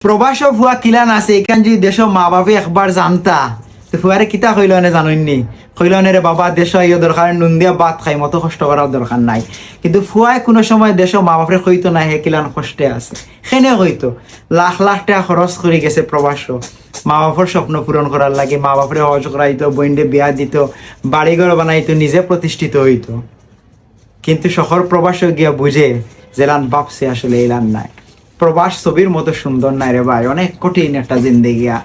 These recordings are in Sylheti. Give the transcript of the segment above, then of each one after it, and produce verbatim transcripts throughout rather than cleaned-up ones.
প্রবাসও ফুয়া কিলান আছে, ইখান যদি দেশো মা বাপে একবার জানতা, তে ফুয়ারে কিতা কইলো অনে জানইননি? কইলো অনে, "রে বাবা, দেশো আইও, দরকার নুন দিয়া ভাত খাইমু, অত কষ্ট করার দরকার নাই।" কিন্তু ফুয়ায় কুনু সময় দেশো মা বাপরে কইতো না হে কিলান কষ্টে আছে। কেনে কইতো? লাখ লাখ টেকা খরচ করি গেছে প্রবাসো, মা বাপর স্বপ্ন পূরণ করার লাগি, মা বাপরে হজ করাইতো, বইনরে বিয়া দিতো, বাড়িঘর বানাইতো, নিজে প্রতিষ্ঠিত অইতো। কিন্তু শহর প্রবাসো গিয়া বুঝে যেলান ভাবছে আসলে ইলান নায়। প্রবাস ছবির মতো সুন্দর নায় রে ভাই, অনেক কঠিন একটা জিন্দেগিয়া।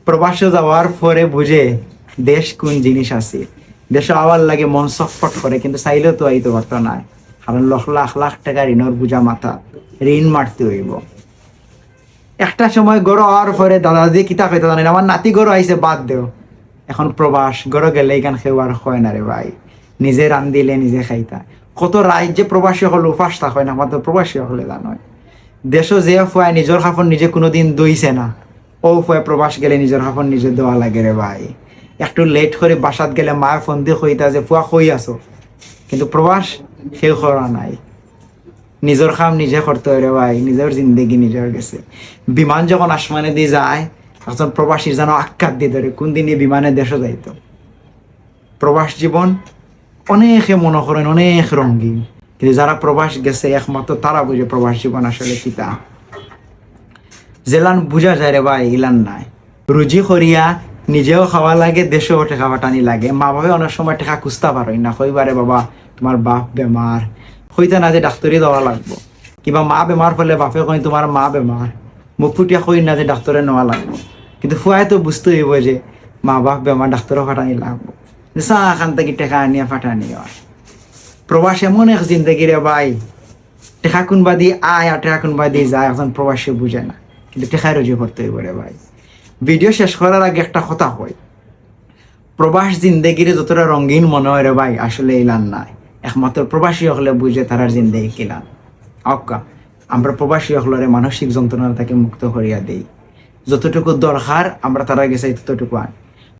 প্রবাসো যাওয়ার পরে বুঝে দেশ কুন জিনিস আছে। দেশো আওয়ার লাগি মন ছটফট করে, কিন্তু চাইলেও তো আইতো পারতো নায়, কারণ লক্ষ লাখ লাখ টেকা ঋণর বুঝা মাথা, ঋণ মারতে অইবো। একটা সময় ঘরো আওয়ার পরে দাদা দাদি কিতা কইতা জানইন, "আমার নাতি ঘরো আইছে, ভাত দেও।" এখন প্রবাস, ঘরো গেলে ইখান কেউ আর কয় না রে ভাই, নিজে রান্দিলে নিজে খাইতা। কত রাইত যে প্রবাসী অকল উপাস থাকইন, একমাত্র প্রবাসী অকলে জানইন। দেশো যে ফুয়ায় নিজর কাপড় নিজে কুনুদিন ধইছে না, অউ ফুয়ায় প্রবাস গেলে নিজর কাপড় নিজে ধওয়া লাগে রে ভাই। একটু লেট করি বাসাত গেলে মায়ে ফোন দি কইতা যে, "ফুয়া কই আছো?" কিন্তু প্রবাস কেউ করা নাই। নিজর কাম নিজে করতে অয় রে ভাই, নিজর জিন্দেগি নিজর গেছে। বিমান যখন আসমানেদি যায়, তখন প্রবাসীর যেন আক্কাত দি ধরে, কুন দিন ই বিমানে দেশো যাইতো। প্রবাস জীবন অনেকে মনো করইন অনেক রঙ্গিন, কিন্তু যারা প্রবাস গেছে একমাত্র তারা বুঝে প্রবাস জীবন আসলে কিতা। যেলান বুঝা যায় রে ভাই, ইলান নায়। রুজি করিয়া নিজেও খাওয়া লাগে, দেশেও টেকা পাঠানি লাগে। মা বাপে অনেক সময় টেকা খুঁজতা পারইন না, কইবা, "রে বাবা, তুমার বাপ বেমার", কইতা না যে ডাক্তরি দেওয়া লাগবো। কিবা মা বেমার অইলে বাপে কইন, "তুমার মা বেমার", মুখ ফুটিয়া কইন না যে ডাক্তরে নেওয়া লাগবো। কিন্তু ফুয়ায় তো বুঝতে অইবো যে মা বাপ বেমার, ডাক্তরো পাঠানি লাগবো। যে চা খান থাকি টেকা আনিয়া পাঠানি অয়। প্রবাস এমন এক জিন্দেগি রে ভাই, টেকা কুনবাদি আয় আর টেকা কুনবাদি যায়, একজন প্রবাসী বুঝে না, কিন্তু টেকায় রুজি করতে অইবো রে ভাই। ভিডিও শেষ করার আগে একটা কথা কই, প্রবাস জিন্দেগিরে যতটা রঙ্গিন মনো অয় রে ভাই, আসলে ইলান নায়। একমাত্র প্রবাসী অকলে বুঝে তারার জিন্দেগি কিলান। আউক্কা, আমরা প্রবাসী অকলরে মানসিক যন্ত্রণা থাকি মুক্ত করিয়া দেই, যতটুকু দরকার আমরা তারার গেছে ততটুকু আনি।